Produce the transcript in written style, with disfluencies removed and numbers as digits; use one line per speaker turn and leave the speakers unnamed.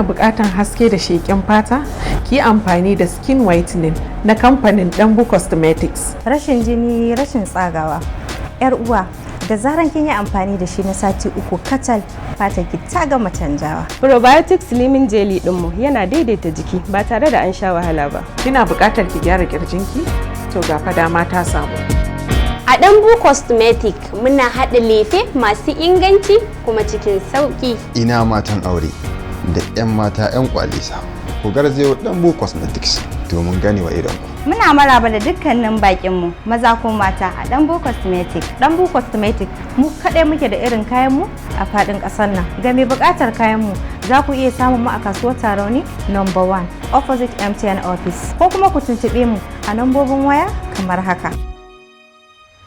Kina buƙatar haske da sheƙin fata? Ki amfani da skin whitening na kamfanin Dambu Cosmetics.
Rashin jini, rashin tsagawa. Yar uwa, da zaran kin yi amfani da shi na sati 3 kacal, fatar ki ta gama canjawa.
Probiotic Slimming Jelly ɗinmu yana daidaita jiki ba tare da an sha wahala ba.
Kina buƙatar ki gyara ƙirjinki? To ga fa dama ta samu.
A Ɗanbu Cosmetic muna haɗa lefe masu inganci kuma cikin sauƙi.
Ina matan aure da 'yan mata 'yan kwalisa. Ku garzayo Ɗanbu Cosmetics domin ganewa idonku.
Muna maraba da dukkanin bakinmu maza ko mata a Ɗanbu Cosmetic. Ɗanbu Cosmetic mu kaɗai muke da irin kayan mu a faɗin ƙasar nan. Ga mai buƙatar kayan mu, za ku iya samun mu a kasuwar Tarauni, number 1, opposite MTN office, ko kuma ku tuntuɓe mu a nambobin waya kamar haka.